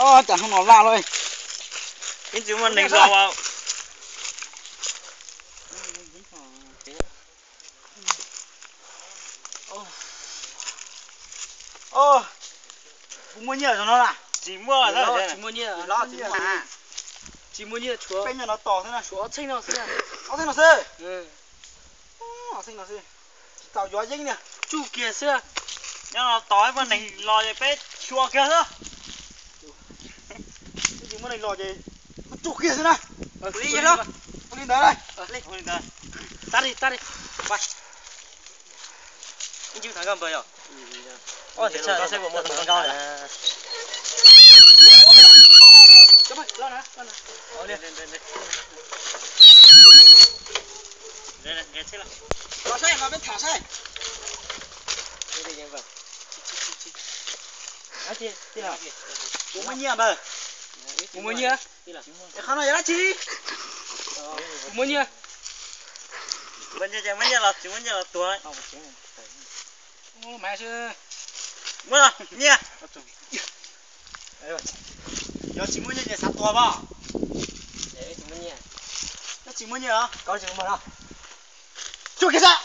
Cas hnub no laj lawm. Ib tsis muaj neeg los. Kuv muaj nyiaj no na. Tsis muaj, tsis muaj nyiaj, tsis muaj nyiaj, tshuav peb nyiaj no tos xwb na, tshuav ob txheej no xwb. Ob txheej no xwb. Ob txheej no xwb. Tsis tau yuav yeeb niag tsuj kiag xwb. Nyob no tos ib muaj neeg los peb xyuas kiag xwb. Tsis muaj neeg los ces muab tsuj kiag xwb na. Ua li ntawd. Tab li, tab li. Ib ncig thov nkauj npawg yom. Los saib, los peb tham saib. Kuv muaj nyiaj npawg. Kuv muaj nyiaj. Es qhov no yog dab tsi? Kuv muaj nyiaj. Muaj nyiaj los tsis muaj nyiaj los tuag. Muaj nyiaj. Yog tsis muaj nyiaj ces xav tuag pom. Yog tsis muaj nyiaj os. Tsuj kiag xwb.